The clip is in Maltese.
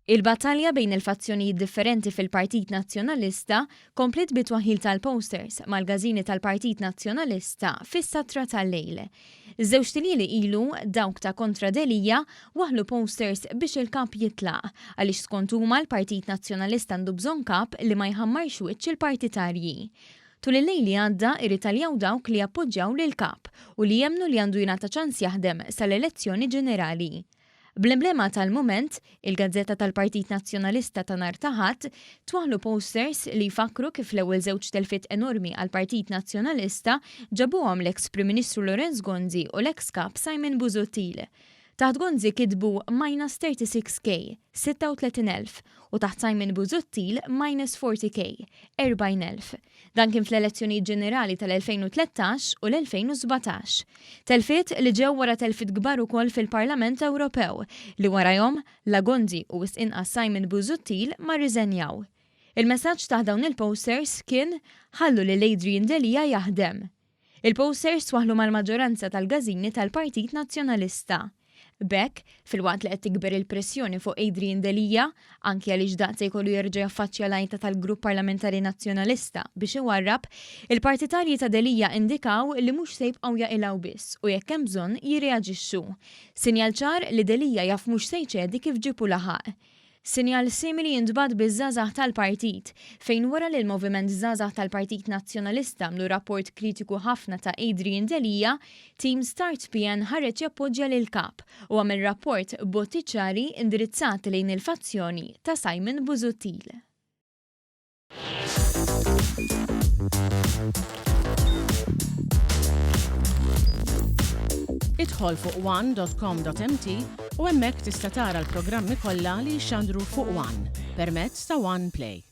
Il-battalja bejn il-fazzjonijiet differenti fil-Partit Nazzjonalista kompliet bit-twaħħil tal-posters mal-każini tal-Partit Nazzjonalista fis-satra tal-lejl. Żewġt iljieli ilu, dawk ta' kontra Delia waħħlu posters biex il-Kap jitlaq għaliex skont huma l-Partit Nazzjonalista għandu bżonn Kap li ma jħammarx wiċċ il-partitarji. Tul il-lejl li għadda irritaljaw dawk li jappoġġjaw lill-Kap u li jemmnu li għandu jingħata ċans jaħdem sal-elezzjoni ġenerali. Bl-emblema tal-mument, il-gazzetta tal-Partit Nazzjonalista ta' nhar ta' Ħadd, twaħħlu posters li jfakkru kif l-ewwel żewġ telfiet enormi għall-Partit Nazzjonalista ġabuhom l-eks Prim Ministru Lawrence Gonzi u l-eks Kap Simon Busuttil. Taħt Gonzi kitbu minus 36K, 36,000, u taħt Simon Busuttil minus 40K, 40,000. Dan kien fl-elezzjonijiet ġenerali tal-2013 u l-2017. Telfiet li ġew wara telfiet kbar ukoll fil-Parlament Ewropew, li warajhom, la Gonzi u wisq inqas Simon Busuttil ma rriżenjaw. Il-messaġġ taħt dawn il-posters kien Ħallu lil Adrian Delia jaħdem. Il-posters twaħħlu mal-maġġoranza tal-każini tal-Partit Nazzjonalista. B'hekk, filwaqt li qed tikber il-pressjoni fuq Adrian Delia, anki għaliex daqt se jkollu jerġa' jaffaċċja l-għajta tal-Grupp Parlamentari Nazzjonalista biex iwarrab, il-partitarji ta' Delia indikaw li mhux se jibqgħu jaqilgħu biss u jekk hemm bżonn jirreaġixxu. Sinjal ċar li Delia jaf mhux se jċedi kif ġieb u laħaq. Sinjal simili jintbagħat biż-żgħażagħ tal-partit, fejn wara li l-Moviment Żgħażagħ tal-Partit Nazzjonalista għamlu rapport kritiku ħafna ta' Adrian Delia, Team Start PN ħareġ jappoġġja lill-Kap u għamel rapport b'botti ċari indirizzati lejn il-fazzjoni ta' Simon Busuttil. Idħol fuq one.com.mt u hemmhekk tista' tara l-programmi kollha li jixxandru fuq One permezz ta' One Play.